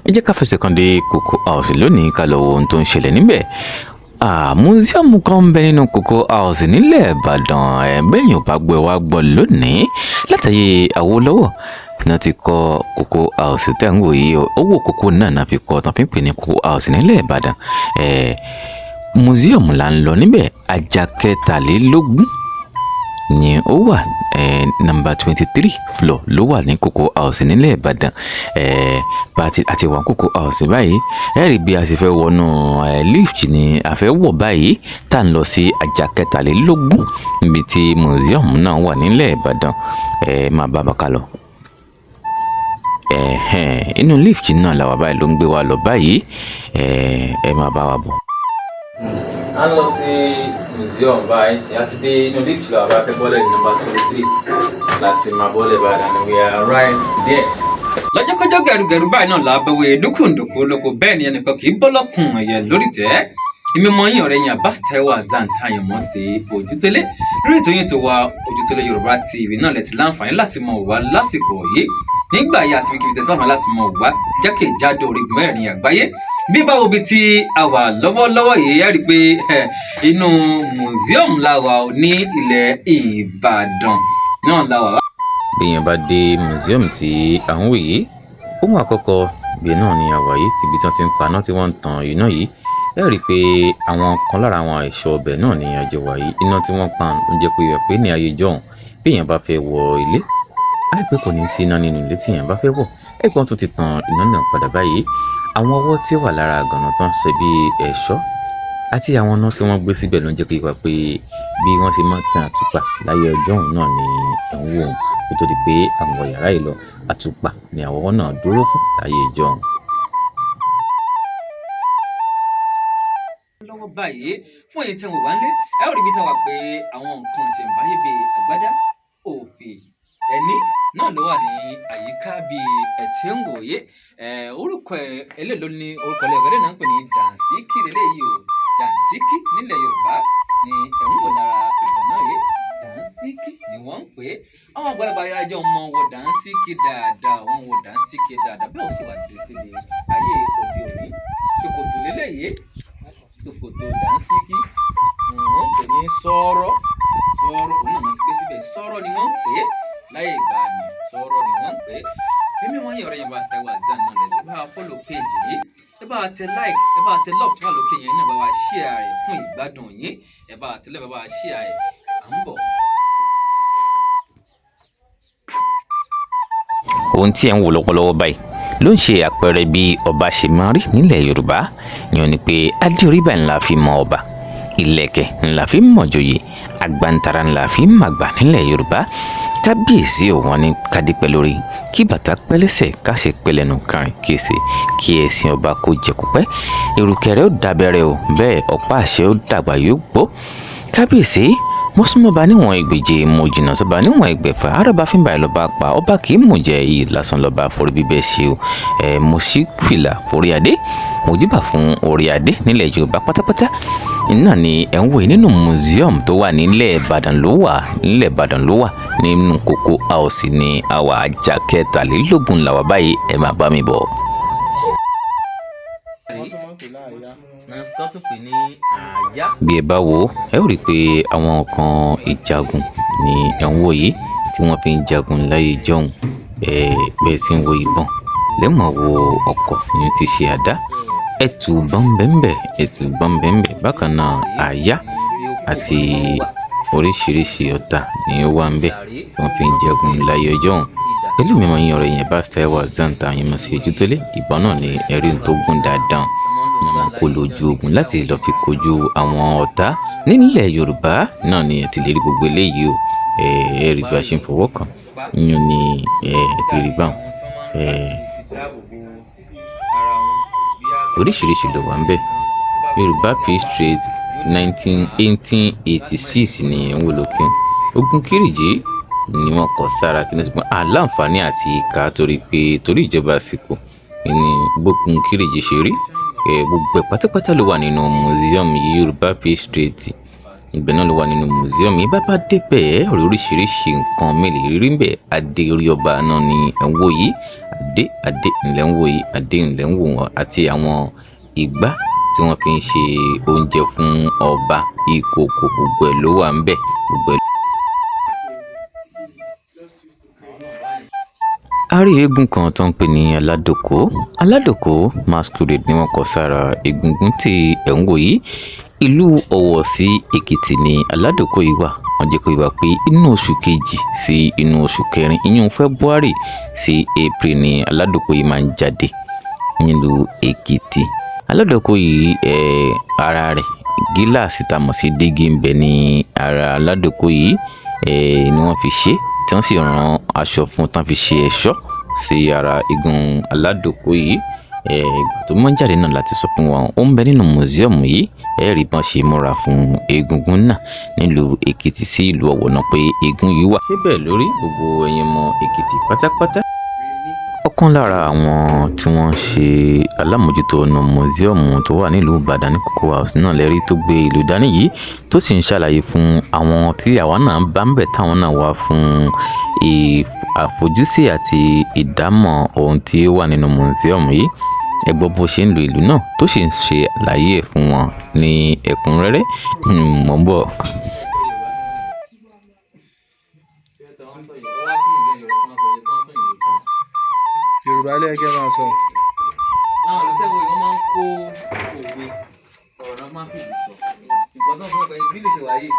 Ẹ jẹ́ ká fẹsẹ̀ kan dé Cocoa House lónìí, ká lọ wo ohun tó ń ṣẹlẹ̀ níbẹ̀. Museum kan ń bẹ nínú Cocoa House nílẹ̀ Ìbàdàn. Ẹ̀ bẹ́yìn ò bá gbọ́, ẹ wá gbọ́ lónìí. Látàyè Awólọ́wọ̀ náà ti kọ́ Cocoa House tẹ̀ ń wò yìí. Owó kókó náà náà fi kọ́ tán, fi ń pè ní Cocoa House nílẹ̀ Ìbàdàn. Ẹ̀ museum là ń lọ níbẹ̀. Àjà 23 ni ó wà, number 23 floor ló wà ní Cocoa House nílẹ̀ Ìbàdàn. Bá àti wà Cocoa House báyìí, ẹ rí bí a sì fẹ́ wọnú lift ni a fẹ́ wọ̀ báyìí, tá à ń lọ sí àjà 23 níbi tí museum náà wà nílẹ̀ Ìbàdàn. Ẹ máa bá bàkà lọ. Inú lift náà làwà báyìí, ló ń gbé wa lọ báyìí. Ẹ máa bá wa bọ̀. A ń lọ sí museum báyìí sí. A ti dé inú lift lọ, àbá fẹ́ bọ́lẹ̀ ní number 23 láti máa bọ́lẹ̀ báyìí, and we are right there. Lọ́jọ́kọ́jọ́ gẹ̀rúgẹ̀rú báyìí náà lábẹ́wé dúkùndùkú lóko, bẹ́ẹ̀ ni ẹnìkan kì í bọ́ lọ́kùn ẹ̀yẹ lórí tẹ́. Èmi mọ yín, ọ̀rẹ́ yín, Abbas Taiwo Hassan táyọ̀ mọ́ sí Ojútólé lórí ètò yín tó wa Ojútólé Yorùbá TV náà lẹ ti láǹfààní láti mọ̀ wá lásìkò yìí, nígbà yìí àti ibikíbi tẹ̀sí láǹfààní láti mọ̀ wá jákèjádò orígun mẹ́rin àgbáyé. Bí báwo bí tí a wà lọ́wọ́lọ́wọ́ yìí, ẹ rí i pé inú museum la wà ní ilẹ̀ Ìbàdàn náà la wà. Bí èèyàn bá dé museum tí à ń wò yìí, ohun àkọ́kọ́ bí náà ni àwà yìí, tìbí tí wọ́n ti ń paná, tí wọ́n ń tan iná yìí. Ẹ rí i pé àwọn kan lára àwọn ẹ̀ṣọ́ ọbẹ̀ náà ni àjọ wà yìí. Iná tí wọ́n pa ń jẹ́ pé pé ní ayé ìjọ́un, bí èèyàn bá fẹ́ wọ ilé, á rí i pé kò ní sí iná nínú ilé tí èèyàn bá fẹ́ wọ̀. Ẹ gbọ́n tún ti tan iná náà padà báyìí. Àwọn ọwọ́ tí ó wà lára àgànná tó ń ṣe bí ẹ̀ṣọ́ àti àwọn iná tí wọ́n gbé síbẹ̀ ló ń jẹ́ kó yé wa pé bí wọ́n ṣe máa ń tan àtùpà láyé ọjọ́ òun náà ni ẹ̀ ń wò ó. Kó tó di pé àwọn wọ yàrá yìí lọ, àtùpà ni àwọn ọwọ́ náà dúró fún láyé ìjọ́un. Lọ́wọ́ báyìí, fún èyí tí wọ́n wá nílé, ẹ ó rí ibi tá a wà pé àwọn nǹkan ìṣẹ̀ǹbáyé bíi àgbádá, òfì, ẹní náà ló wà ní àyíká bí ẹ ti ń wòye. Orúkọ ẹ eléyìí ló ní orúkọ ilẹ̀ ọ̀gẹ́dẹ̀ náà ń pè ní dànsíkì lélẹ́yìí o. Dànsíkì nílẹ̀ Yorùbá ni ẹ̀ ń wò lára ìtàn náà yìí. Dànsíkì ni wọ́n ń pè é. Àwọn àgbàlagbà ayájọ́ mọ wọ dànsíkì dáadáa, wọ́n wọ dànsíkì dáadáa. Bẹ́ẹ̀ ó sì wà tètè ayé òde òní. Ṣòkòtò lélẹ́yìí, ṣòkòtò dànsíkì, wọ́n ń pè ní sọ́ọ́rọ́. Sọ́ọ́rọ́ òun náà ti gbé síbẹ̀. Sọ́ọ́rọ́ ni wọ́n ń pè é láyé ìgbà ni, sọ́ọ́rọ́ ni wọ́n ń pè é. Èmi wọ́n yín, ọ̀rẹ́ yẹn, bá Taiwo Hassan náà lẹ́tí. Bá wa follow page yìí, ẹ bá wa tẹ like, ẹ bá wa tẹ love tó wà lókè yẹn náà, bá wa share rẹ̀ fún ìgbádùn yín. Ẹ bá wa tẹ love, ẹ bá wa share rẹ̀. À ń bọ̀. Ohun tí ẹ̀ ń wò lọ́wọ́lọ́wọ́ báyìí ló ń ṣe àpẹẹrẹ bí ọba ṣe máa rí nílẹ̀ Yorùbá. Ìyẹn ni pé adé orí báyìí ńlá fi mọ ọba, ìlẹ̀kẹ̀ ńlá fi mọ̀ joyè, àgbàntara ńlá fi màgbà nílẹ̀ Yorùbá. Kábíyèsí ò, wọ́n ní kádé pẹ́ lórí, kí bàtà pẹ́ lẹ́sẹ̀, ká ṣe pẹ́lẹ́nu kàrin kése, kí ẹ̀sìn ọba kó jẹ kó pẹ́, ìrùkẹ̀rẹ̀ ó dábẹ́rẹ́ o, bẹ́ẹ̀ ọ̀pá àṣẹ ó dàgbà yóò gbó. Kábíyèsí, mo súnmọ́ ba níwọ̀n 1,200, mo jìnnà sọ́ba níwọ̀n 1,600, àròbá fínba ẹ̀ lọ́ba pa. Ọba kì í mú jẹ iyì lásán lọ́ba forí bíbẹ́ ṣe o. Ẹ mo ṣí fìlà forí adé, mo júbà fún orí adé nílẹ̀ Yorùbá pátápátá. Náà ni ẹ̀ ń wò yìí, nínú museum tó wà nílẹ̀ Ìbàdàn ló wà, nílẹ̀ Ìbàdàn ló wà. Nínú Cocoa House ní àwà, àjà 23 làwà báyìí. Ẹ máa bá mi bọ̀. Wọ́n tún máa ń pè láàyà. Wọ́n tún pè ní àyà. Bí ẹ bá wò ó, ẹ ó rí i pé àwọn nǹkan ìjagun ni ẹ̀ ń wò yìí tí wọ́n fi ń jagun láyé ìjọ́un. Ẹ bẹ́ẹ̀ tí ń wo ìbọn lẹ́mọ̀, wo ọkọ̀ ní ti ṣe àdá, ẹ̀tù ìbọn bẹ́ńbẹ́, ẹ̀tù ìbọn bẹ́ńbẹ́. Bákan náà, àyà àti oríṣiríṣi ọ̀tá ni ó wà ń bẹ̀ tí wọ́n fi ń jagun láyé ọjọ́un. Pẹ̀lú mímọ yín, ọ̀rẹ́ yẹn, bá Taiwo Hassan tá yín mọ̀ sí Ojútólé. Ìbọn náà ni ẹ̀rí tó gùn dáadáa ni wọ́n kó lójú ogun láti lọ fi kojú àwọn ọ̀tá nílẹ̀ Yorùbá náà ni ẹ ti lè rí gbogbo eléyìí o. Ẹ rí bí a ṣe ń fọwọ́ kàn yín ni ẹ ti rí báwọn. Oríṣiríṣi ló wà ń bẹ̀. Yorùbá Peace Treaty 1886 ni ẹ̀ ń wò lókè. Ogun Kírìjí ni wọ́n kọ sára kí ní, ṣùgbọ́n aláǹfààní àti ìka torí pé torí ìjọba àsìkò ní gbógun Kírìjí ṣe rí. Gbogbo ẹ̀ pátápátá ló wà nínú museum yìí. Yorùbá Peace Treaty, ibẹ̀ náà ló wà nínú museum yìí. Bá débẹ̀, ẹ rí oríṣiríṣi nǹkan mélòó rí ń bẹ̀. Adé orí ọba náà ni ẹ̀ ń wò yìí. Adé adé ńlẹ̀ ń wò yìí, adé ńlẹ̀ ń wò wọ́n àti àwọn igbá tí wọ́n fi ń ṣe oúnjẹ fún ọba, ìkòkò, gbogbo ẹ̀ ló wà ńbẹ̀, gbogbo ẹ̀. A rí eégún kan tó ń pè ní Aládòkó. Aládòkó masquerade ni wọ́n kọ sára egungun tí ẹ̀ ń wò yìí. Ìlú Ọ̀wọ̀ sí Èkìtì ni Aládòkó yìí wà. Wọ́n jẹ́ kó yé wa pé inú oṣù kejì sí inú oṣù kẹrin, ìyún February sí April ni Aládòkó yìí máa ń jáde nílùú Èkìtì. Aládòkó yìí, ara rẹ̀ gíláàsì tá a mọ̀ sí dígí ń bẹ ní ara Aládòkó yìí, ni wọ́n fi ṣe, tí wọ́n sì rán aṣọ fún tán fi ṣe ẹ̀ṣọ́ sí ara igun Aládòkó yìí. Ìgbà tó máa ń jáde náà láti sọ fún wa, ó ń bẹ nínú museum yìí. Ẹ rí bọ́n ṣe múra fún egungun náà nílùú Èkìtì sí ìlú Ọ̀wọ̀ náà pé eégún yìí wà. Ṣé bẹ́ẹ̀ lórí gbogbo ẹ̀yin ọmọ Èkìtì pátápátá? Ọ̀kan lára àwọn tí wọ́n ń ṣe alámòjútó ọ̀nà museum tó wà nílùú Ìbàdàn ní Cocoa House náà lẹ́rí tó gbé ìlú dání yìí, tó sì ń ṣàlàyé fún àwọn tí àwa náà bá ń bẹ̀ táwọn náà wá fún àfojúsí àti ìdámọ̀ ohun tí ó wà nínú museum yìí. Ẹ gbọ́ bó ṣe ń lo ìlú náà tó sì ń ṣe àlàyé ẹ̀ fún wọn ní ẹ̀kúnrẹ́rẹ́. Mò ń bọ̀. Yorùbá ló yẹ kẹ́ máa sọ. Àwọn ìlú tẹ́wọ̀ yìí wọ́n máa ń kó òwe ọ̀rọ̀ náà máa ń fìlú sọ. Nǹkan tó ń sọ pé bí ìlú ṣe wà yìí,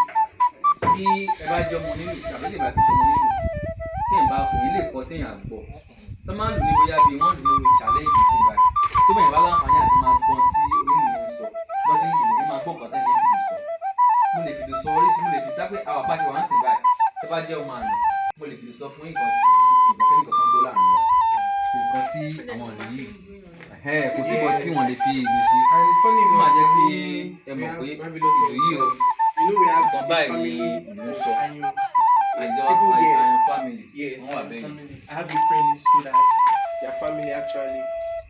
tí ẹ bá jẹ́ ọmọ onílù tàbí tí ẹ bá kí ṣe ọmọ onílù, tí ẹ̀ bá kò ní lè kọ́ téèyàn á gbọ́. Tó máa ń lù ní bóyá bí wọ́n lù ní challenge sí báyìí. Tó bẹ́ẹ̀ bá láǹfààní àti máa gbọ́ tí onílù yẹn ń sọ, bọ́ ṣe ń lù ní máa gbọ́ nǹkan tẹ́ni yẹn fìlú sọ. Mo lè fìlú sọ oríṣi, mo lè fi dá pé àwọn àbá ṣe wà ń sìn báyìí. Tó bá jẹ́ ọmọ àná, mo lè fìlú sọ fún nǹkan tí ìgbà kẹ́ni kankan gbọ́ láàrin wa. Nǹkan tí àwọn ìlú yìí, kò sí nǹkan tí wọ́n lè fi ìlú ṣe. And funny Tí màá jẹ́ kí enough, ẹ mọ̀ pé we have a lot ìlú of yìí o, you know we have nǹkan báyìí ni family ìlú ń sọ. and you Àjọ people, yes. àyàn family Yes, wọ́n wà and bẹ́ẹ̀. family. I have a friend in school that their family actually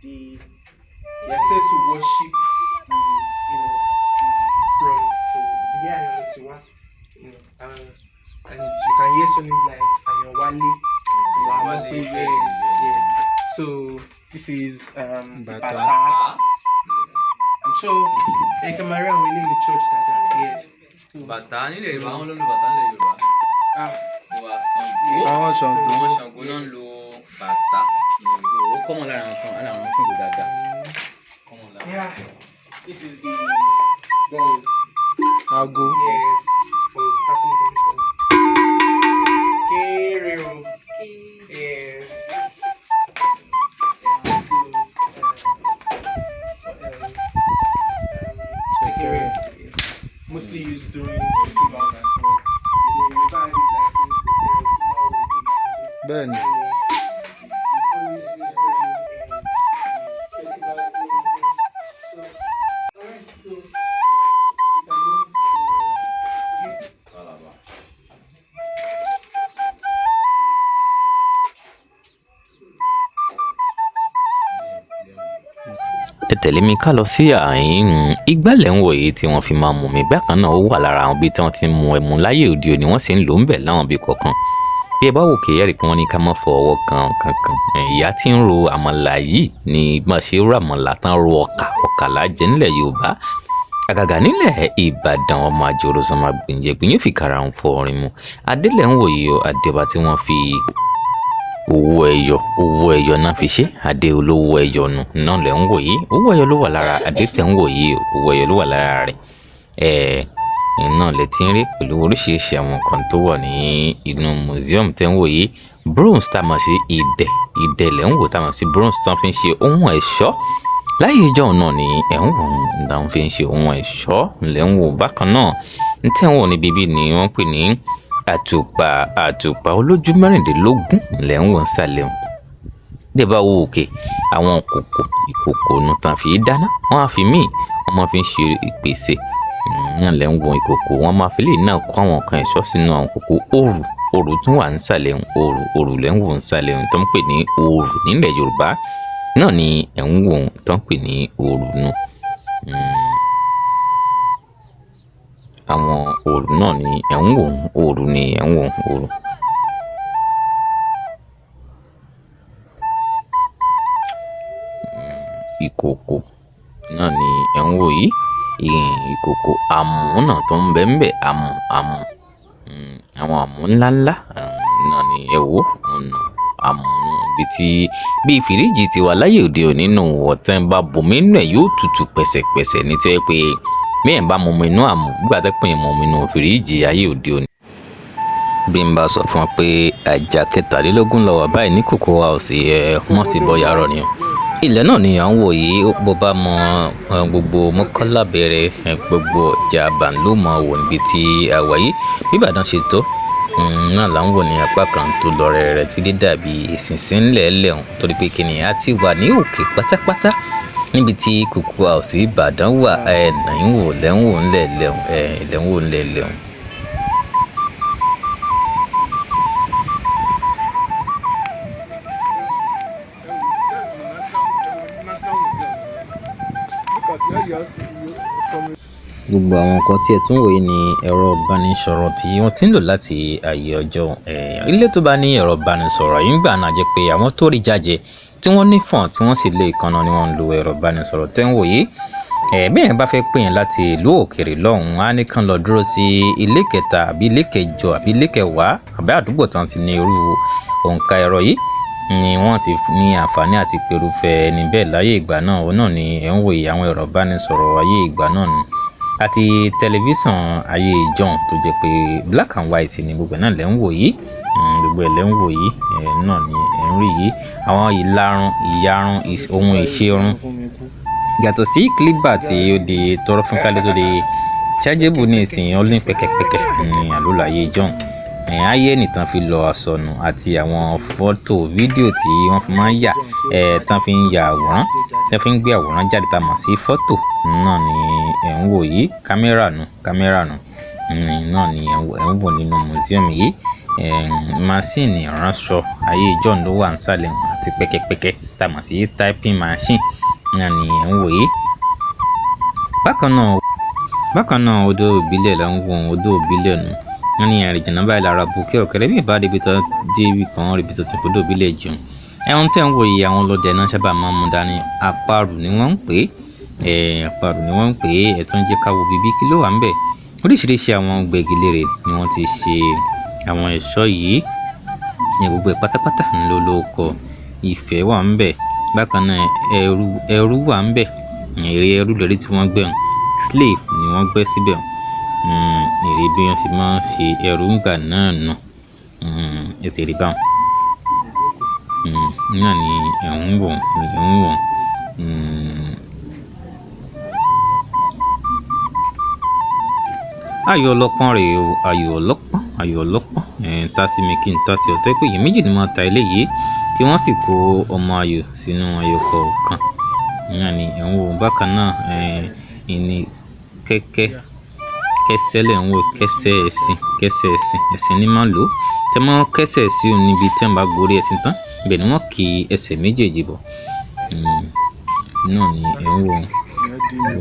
they are said to worship the you know the drum. So the Ayantiwa, and you can hear something like Ayanwale. Ayanwale, Yes, yes. So this is the Bàtà. bàtà. I'm sure you can marry and in the church that yes. So, Bàtà nílẹ̀ Yorùbá, àwọn ló ń lo bàtà nílẹ̀ Yorùbá. ah, Ìwà Ṣàngó. Àwọn Ṣàngó. Àwọn Ṣàngó náà ń lo bàtà. Ó common lára àwọn kan, lára àwọn Ṣàngó dáadáa. Common lára. Yeah. This is the gong. Aago. Yes, for passing information. Kéré o. Yes. Yeah, so, what else? Ṣẹ̀kẹ̀rẹ̀. Yes. Mostly used during festivals and all. There's a Yoruba adage that says, "Ṣẹ̀kẹ̀rẹ̀ tó bá wò dé." Bẹ́ẹ̀ni. So, it's always used during festivals and everything. So, alright, so we can move to yes. Calabar. Ẹ tẹ̀lé mi ká lọ sí ààyìn. Igbálẹ̀ ń wò yìí tí wọ́n fi máa mú mi bákan náà, ó wà lára àwọn ibi tí wọ́n ti ń mu ẹmu láyé òde òní, wọ́n sì ń lò ń bẹ̀ láwọn ibi kọ̀ọ̀kan. Bí ẹ bá wò kéyẹ́ rí pé wọ́n ní ká má fọ ọwọ́ kan kankan. Ìyá tí ń ro àmàlà yìí ni bá ṣe ro àmàlà tán, ro ọkà, ọkà lájẹ nílẹ̀ Yorùbá, àgàgà nílẹ̀ Ìbàdàn. Ọmọ àjòrò sọmọ gbìyànjú yóò fi kàrà ń fọ orin mu. Adélẹ̀ ń wò yìí o, adé ọba tí wọ́n fi owó ẹyọ, owó ẹyọ náà fi ṣe, adé olówó ẹyọ nù náà lẹ̀ ń wò yìí. Owó ẹyọ ló wà lára adé tẹ̀ ń wò yìí, owó ẹyọ ló wà lára rẹ̀. Ẹ̀ náà lẹ ti ń rí pẹ̀lú oríṣiríṣi àwọn nǹkan tó wà ní inú museum tẹ̀ ń wò yìí. Bronze tá a mọ̀ sí idẹ, idẹ lẹ̀ ń wò tá a mọ̀ sí bronze tí wọ́n fi ń ṣe ohun ẹ̀ṣọ́ láyé ìjọ́ náà ni ẹ̀ ń wò ó, táwọn fi ń ṣe ohun ẹ̀ṣọ́ lẹ̀ ń wò. Bákan náà ní tẹ̀ ń wò ní bíbí ni wọ́n pè ní àtùpà, àtùpà olójú 24 lẹ̀ ń wò ń sàlẹ̀ wọn. Bí ẹ bá wo òkè, àwọn kòkò, ìkòkò nu tán fi dáná, wọ́n á fi míì wọ́n máa fi ń ṣe ìpèsè náà lẹ̀ ń wo ìkòkò. Wọ́n máa fi lè náà kó àwọn nǹkan ẹ̀ṣọ́ sínú àwọn kòkò. Òrù, òrù tún wà nísàlẹ̀ wọn. Òrù, òrù lẹ̀ ń wò nísàlẹ̀ wọn tó ń pè ní òrù nílẹ̀ Yorùbá náà ni ẹ̀ ń wò tó ń pè ní òrù nu. Àwọn òrù náà ni ẹ̀ ń wò, òrù ni ẹ̀ ń wò, òrù. Ìkòkò náà ni ẹ̀ ń wò yìí. Ìkòkò àmù náà tó ń bẹ ń bẹ, àmù àmù, àwọn àmù ńláńlá náà ni ẹ wò ọ̀nà àmù ibi tí bí fìríjì ti wà láyé òde òní nù. Ọ̀tẹ́ ń bá bomi inú ẹ̀ yóò tutù pẹ̀sẹ̀pẹ̀sẹ̀ ní tí ó yẹ pé bí ẹ̀ ń bá mumi inú àmù gbígbà tẹ́ pé ẹ̀ mumi inú fìríjì ayé òde òní. Bí n bá sọ fún ọ pé àjà 23 lọ wà báyìí ní Cocoa House, ẹ wọ́n sì bọ́ yàrá ni o. Ilẹ̀ náà ni à ń wò yìí. Bó bá mọ gbogbo Mọ́kọ́lá bẹ̀rẹ̀, gbogbo ọjà Bàǹlómọ̀ wò níbi tí a wà yìí. Bí Ìbàdàn ṣe tó náà là ń wò ní apá kan tó lọ rẹ̀rẹ̀ tí dé dàbí ìsinsìn ńlẹ̀ lẹ́hùn, torí pé kìnìún á ti wà ní òkè pátápátá níbi tí Cocoa House Ìbàdàn wà. Ẹ̀ ń wò lẹ́ ń wò ńlẹ̀ lẹ́hùn, ẹ̀ lẹ́ ń wò ńlẹ̀ lẹ́hùn. Gbogbo àwọn nǹkan tí ẹ tún wò yìí ni ẹ̀rọ ìbánisọ̀rọ̀ tí wọ́n ti ń lò láti ayé ọjọ́. Ilé tó bá ní ẹ̀rọ ìbánisọ̀rọ̀ yìí ń gbà náà jẹ́ pé àwọn tó rí jájẹ tí wọ́n ní fọ̀n tí wọ́n sì lé ìkànnà ni wọ́n ń lo ẹ̀rọ ìbánisọ̀rọ̀ tẹ́ ń wò yìí. Bí èèyàn bá fẹ́ pè yín láti ìlú òkèèrè lọ́hùn-ún, á ní kán lọ dúró sí ilé kẹta àbí ilé kẹjọ àbí ilé kẹwàá àbí àdúgbò tán ti ní irú òǹkà ẹ̀rọ yìí ni wọ́n ti ní àǹfààní àti pèrúfẹ́ ẹni bẹ́ẹ̀ láyé ìgbà náà. Òun náà ni ẹ̀ ń wò yìí, àwọn ẹ̀rọ ìbánisọ̀rọ̀ ayé ìgbà náà ni àti tẹlifíṣàn ayé ìjọ́un tó jẹ́ pé black and white ni gbogbo náà lẹ́ ń wò yìí. Gbogbo ẹ̀ lẹ́ ń wò yìí, náà ni ẹ̀ ń rí yìí. Àwọn ìlarun, ìyarun, ohun ìṣerun yàtọ̀ sí clipper tí ó di tọrọ fún kálí tó di chargeable ní ìsìn, ó ní pẹ̀kẹ̀pẹ̀kẹ̀ ní àlòlò ayé ìjọ́un. Ayé nìtàn fi lọ àsọnù àti àwọn fọ́tò fídíò tí wọ́n fi máa ń yà, tán fi ń ya àwòrán, tán fi ń gbé àwòrán jáde tá a mọ̀ sí fọ́tò náà ni ẹ̀ ń wò yìí. Kámẹ́rà nù, kámẹ́rà nù náà ni ẹ̀ ń wò nínú museum yìí. Máṣíìnì ìránṣọ ayé ìjọ́un ló wà nísàlẹ̀ àti pẹ̀kẹ̀pẹ̀kẹ̀ tá a mọ̀ sí typing machine náà ni ẹ̀ ń wò yìí. Bákan náà odò ìbílẹ̀ là ń wò, odò ìbílẹ̀ nù. Wọ́n ní àrìjìnà báyìí lára bùkẹ́ ọ̀kẹ́rẹ́ bí ìbá débi tán débi kan ríbi tó ti fọdọ̀ ìbílẹ̀ jẹun. Ẹ̀hún tẹ́ ń wò yìí, àwọn ọlọ́dẹ náà sábà máa ń mú dání. Àparò ni wọ́n ń pè é, àparò ni wọ́n ń pè é. Ẹ̀ tún jẹ́ ká wo bíbí kí ló wà ń bẹ̀. Oríṣiríṣi àwọn gbẹ̀gilére ni wọ́n ti ṣe àwọn ẹ̀ṣọ́ yìí. Ní gbogbo ẹ̀ pátápátá ńlọ ló kọ. Ìfẹ́ wà ń bẹ̀. Bákan náà ẹrú wà ń bẹ̀. Ère ẹrú lórí tí wọ́n gbẹ́ hùn. Slave ni wọ́n gbẹ́ síbẹ̀. Ère bí wọ́n ṣe máa ń ṣe ẹrú ńgbà náà nù. Ẹ ti rí báun. Náà ni ẹ̀ ń wò, ẹ̀ ń wò. Ayò ọlọ́pọ́n rèé o, ayò ọlọ́pọ́n, ayò ọlọ́pọ́n. Ta sí mi kí n ta sí ọ. Tẹ́ pé èèyàn méjì ni wọ́n ta eléyìí tí wọ́n sì kó ọmọ ayò sínú ayò kọ̀ọ̀kan. Náà ni ẹ̀ ń wò. Bákan náà, ìní kẹ́kẹ́, kẹ́sẹ́ lẹ̀ ń wò, kẹ́sẹ́ ẹṣin, kẹ́sẹ́ ẹṣin, ẹṣin ni máa ń lò. Tẹ́ mọ́ kẹ́sẹ̀ sí òun níbi tí wọ́n bá gorí ẹṣin tán, ibẹ̀ ni wọ́n kì ẹsẹ̀ méjèèjì bọ̀. Náà ni ẹ̀ ń wò.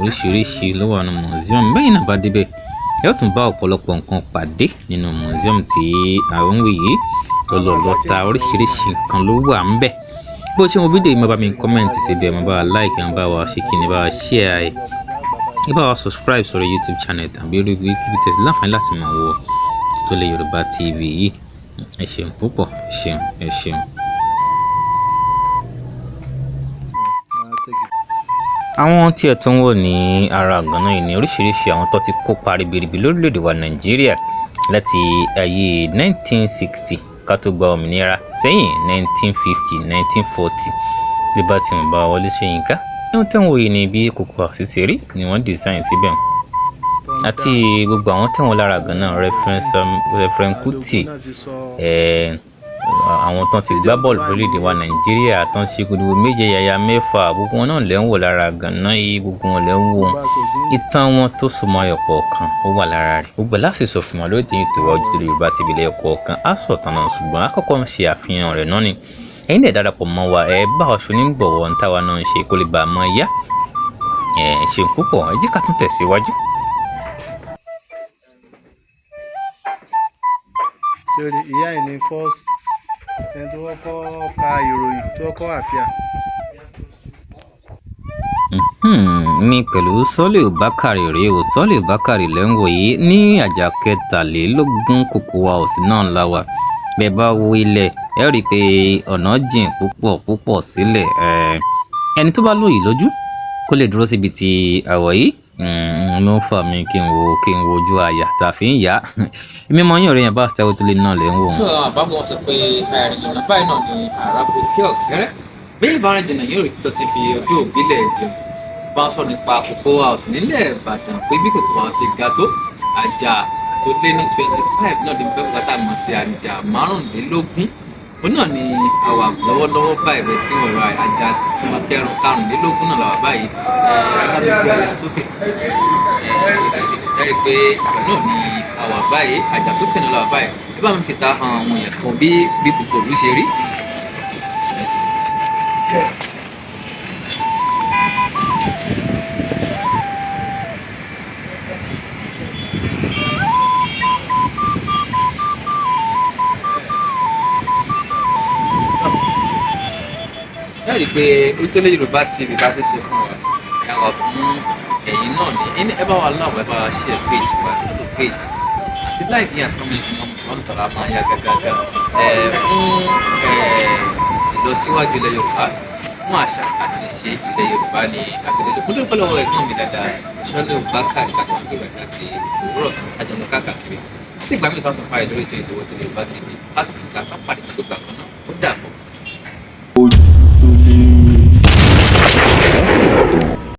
Oríṣiríṣi ló wà nínú museum. Bẹ́ẹ̀ náà bá dé bẹ́ẹ̀, ẹ ó tún bá ọ̀pọ̀lọpọ̀ nǹkan pàdé nínú museum tí à ń wò yìí. Ọlọ́lọ́ta oríṣiríṣi nǹkan ló wà ń bẹ̀. Bó ṣe wo fídíò yìí, má bá mi comment síbẹ̀, má bá wa like, má bá wa ṣe kíni, bá wa share ẹ̀. Ẹ bá wa subscribe sórí YouTube channel tàbí orí YouTube tẹ̀sí láǹfààní láti máa wo Ojútólé Yorùbá TV yìí. Ẹ ṣeun púpọ̀, ẹ ṣeun, ẹ ṣeun. Àwọn tí ẹ tún wò ní ara àgànná yìí ní oríṣiríṣi àwọn tó ti kópa ribiribi lórílẹ̀‐èdè wa Nàìjíríà láti ayé 1960 ká tó gba òmìnira sẹ́yìn 1950, 1940 bí bá ti mọ̀ bá Wọlé Ṣóyínká. Ẹ̀hún tẹ́ ń wò yìí ni bí Cocoa House ti rí ni wọ́n design síbẹ̀. Àti gbogbo àwọn tẹ́ wọ́n lára àgànná, Reverend Kuti, àwọn tán ti gbá bọ́ọ̀lù lórílẹ̀‐èdè wa Nàìjíríà tán ṣe gudugudu méje yàyà mẹ́fà, gbogbo wọn náà lẹ́ ń wò lára àgànná yìí, gbogbo wọn lẹ́ ń wò. Ìtàn wọn tó so mọ́ ayọ̀ kọ̀ọ̀kan ó wà lára rẹ̀. Gbogbo láti sọ fún wa lórí ètò Ojútólé Yorùbá TV lẹ́yọ kọ̀ọ̀kan. Á sọ̀tàn náà ṣùgbọ́n àkọ́kọ́ ń ṣe àfihàn rẹ̀ náà ni. Ẹ̀yin dẹ̀ darapọ̀ mọ́ wa, ẹ bá wa ṣonígbọ̀wọ́ ń táwa náà ń ṣe kó lè bá a mọ́ yá. Ẹ ṣeun púpọ̀, ẹ jẹ́ ká tún tẹ̀síwájú. Ìyá ẹ̀ ní first ẹni tó kọ́kọ́ ka ìròyìn tó kọ́kọ́ àfíà. Mi pẹ̀lú Sọ́lé Bákàrè rèé o. Sọ́lé Bákàrè lẹ́ ń wò yìí ní àjà 23, Cocoa House náà la wà. Bẹ́ẹ̀ bá wo ilẹ̀, ẹ rí i pé ọ̀nà jìn púpọ̀ púpọ̀ sílẹ̀. Ẹni tó bá lóyìí lójú kó lè dúró síbi tí àwọ̀ yìí ló ń fà mí kí n wo ojú àyà tá a fi ń yá. Èmi mọ yín, ọ̀rẹ́ yẹn bá ṣe tó lé náà lẹ́ ń wò. Tí àwọn àbábọ̀ sọ pé àìrìn jìnnà báyìí náà ni àràbò kí ọ̀kẹ́rẹ́ bí ìbára jìnnà yóò rí tó ti fi ọdún òbílẹ̀ jẹun. Bá ń sọ̀rọ̀ nípa Cocoa House nílẹ̀ Ìbàdàn, pé bí Cocoa House ṣe ga tó, àjà tó lé ní 25 náà ní bẹ́ẹ̀ kọ́tà mọ̀ sí àjà 25, òun náà ni àwà lọ́wọ́lọ́wọ́ báyìí. Bẹ́ẹ̀ tí wọ́n ra àjà kẹrùn 25 náà làwà báyìí. Ẹ ẹ bá mi gbé àjà sókè. Ẹ rí i pé ìgbà náà ni àwà báyìí, àjà tó kẹ̀ náà làwà báyìí. Ẹ bá mi fìta hàn àwọn èèyàn kan bí gbogbo ìlú ṣe rí. Ẹ rí i pé Ojútólé Yorùbá TV bá ti ṣe fún wa, ẹ wà fún ẹ̀yin náà ní ẹni. Ẹ bá wa love, ẹ bá wa share page wa, follow page àti like yín àti comment ní ọmọ tí wọ́n tọ̀ra máa yá gágágá ẹ fún ẹ ìlọsíwájú ilẹ̀ Yorùbá, fún àṣà àti ìṣe ilẹ̀ Yorùbá ní agbègbè. Mo dúpẹ́ lọ́wọ́ ẹ̀gbọ́n mi dáadáa, Sọ́lé Bákàrè, kájọ ń gbé láti òwúrọ̀, kájọ lọ káàkiri títí ìgbà míì tí wọ́n sọ fún àyè lórí ètò Ojútólé Yorùbá TV. Ká tún fìgbà kan pàdé tó gbà kan náà.